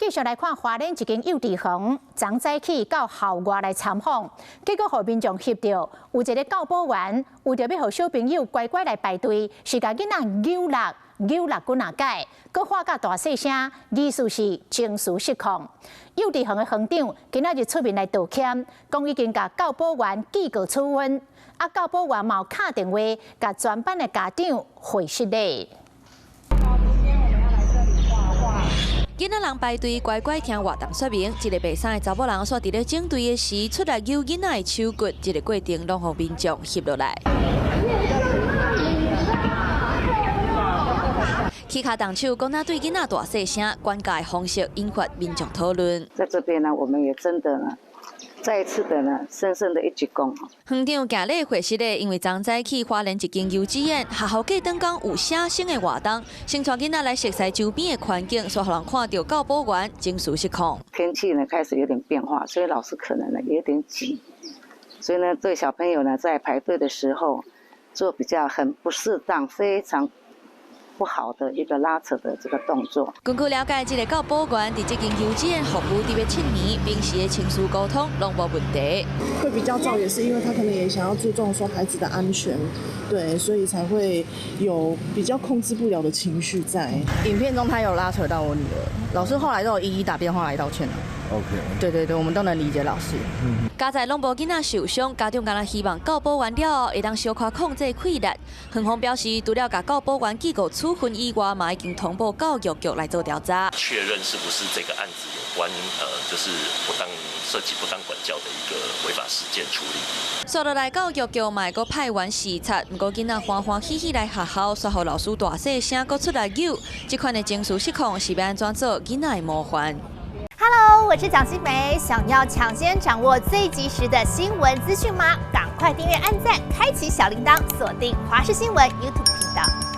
繼續來看花蓮一間幼稚園，昨早起到校外來參訪，結果予民眾翕著，有一个教保員為著欲予小朋友乖乖來排隊，是共囡仔搝搦搝搦幾若擺，閣喊甲大細聲，意思是情緒失控。幼稚園的園長今仔日出面來道歉，講已經共教保員記過處分，啊教保員嘛有敲電話共全班的家長回失禮。囡仔人排隊乖乖聽活動說明，一个白衫的查某人煞佇咧整隊的時出來搝囡仔的手骨，這个過程攏予民眾翕落來。起跤動手，講若對囡仔大細聲，管教的方式引發民眾討論。在這邊呢，我們也真的呢，再一次的呢，深深的一鞠躬。園長行禮回失禮，因為昨早起花蓮一間幼稚園學校隔轉工有寫生的活動，先帶囡仔來熟悉周邊的環境，煞予人看著教保員情緒失控。天氣呢開始有點變化，所以老師可能呢有點急，所以呢對小朋友呢在排隊的時候做比較很不適當，非常不好的一個拉扯的這個動作。根據了解，這个教保員佇這間幼稚園服務佇欲7年，平時的情緒溝通攏無問題。會比較躁，也是因為他可能也想要注重說孩子的安全，對，所以才會有比較控制不了的情緒在。影片中他有拉扯到我女兒，老師後來都有一一打電話來道歉了。 OK，對對對，我們都能理解老師。佳哉攏無囡仔受傷，家長敢若希望教保員了後會當小可控制氣力。園方表示，除了共教保員記過處分以外，嘛已經通報教育局來做調查，確認是不是這個案子有關，就是不當涉及不當管教的一個違法事件處理。煞落來教育局嘛會閣派員視察，毋過囡仔歡歡喜喜來學校，煞予老師大細聲閣出來搝，這款的情緒失控是欲按怎做囡仔的模範？ Hello，我是蔣新梅，想要搶先掌握最及時的新聞資訊嗎？趕快訂閱、按讚、開啟小鈴鐺，鎖定華視新聞 YouTube 頻道。